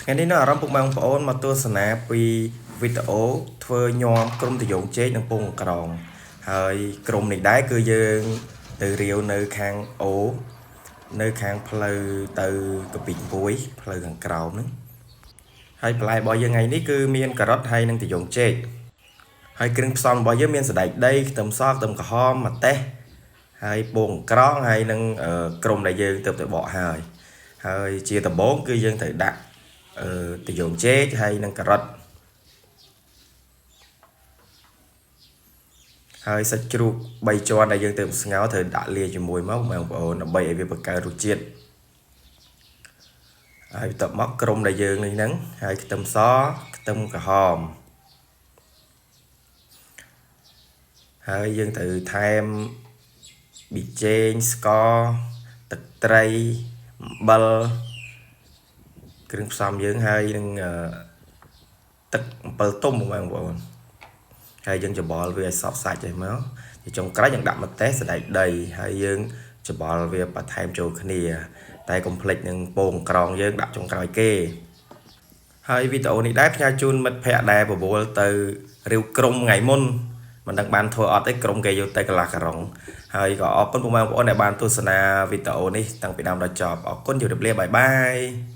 ថ្ងៃនេះនៅអារម្មណ៍ពុកម៉ែបងប្អូនមកទស្សនាពីវីដេអូធ្វើញ៉ាំក្រុមត្រយងចេកនិងពងក្រងហើយក្រុមនេះដែរគឺយើងទៅរាវនៅខាងអូនៅខាងផ្លូវទៅកពីងពួយផ្លូវខាងក្រោមហ្នឹងហើយបន្លែរបស់យើងថ្ងៃនេះគឺមានការ៉ុតហើយនិងត្រយងចេកហើយគ្រឿងផ្សំរបស់យើងមានសណ្តែកដីខ្ទឹមសខ្ទឹមក្រហមម្ទេសហើយពងក្រងហើយនឹងក្រុមដែលយើងទៅទៅបកហើយហើយជាដំបូងគឺយើងត្រូវដាក់ត្រយងចេកហើយនឹងការ៉ុតហើយសាច់ជ្រូក3ជាន់ដែលយើងទៅស្ងោរត្រូវដាក់លាយជាមួយមកបងប្អូនដើម្បីឲ្យវាបង្កើតរសជាតិហើយបន្ទាប់មកក្រុមដែលយើងនេះហ្នឹងហើយខ្ទឹមសខ្ទឹមក្រហមហើយយើងត្រូវថែមប៊ីចេងស្ករទឹកត្រីអំបិលគ្រឿងផ្សំយើងហើយនឹងទឹកអំពិលទុំបងប្អូនហើយយើងច្របល់វាឲ្យសព្វសាច់ឲ្យមកជាចុងក្រោយយើងដាក់ម្ទេសសណ្តែកដីហើយយើងច្របល់វាបន្ថែមចូលគ្នាតែកុំភ្លេចនឹងពងក្រងយើងដាក់ចុងក្រោយគេហើយវីដេអូនេះដែរផ្ញើជូនមិត្តភ័ក្តិដែលបបួលទៅរាវក្រុមថ្ងៃមុនមិនដឹងបានធ្វើអត់ទេក្រុមគេយកទៅកន្លះការុងហើយក៏អរគុណពុកម៉ែបងប្អូនដែលបានទស្សនាវីដេអូនេះតាំងពីដើមដល់ចប់អរគុណជម្រាបលាបាយបាយ។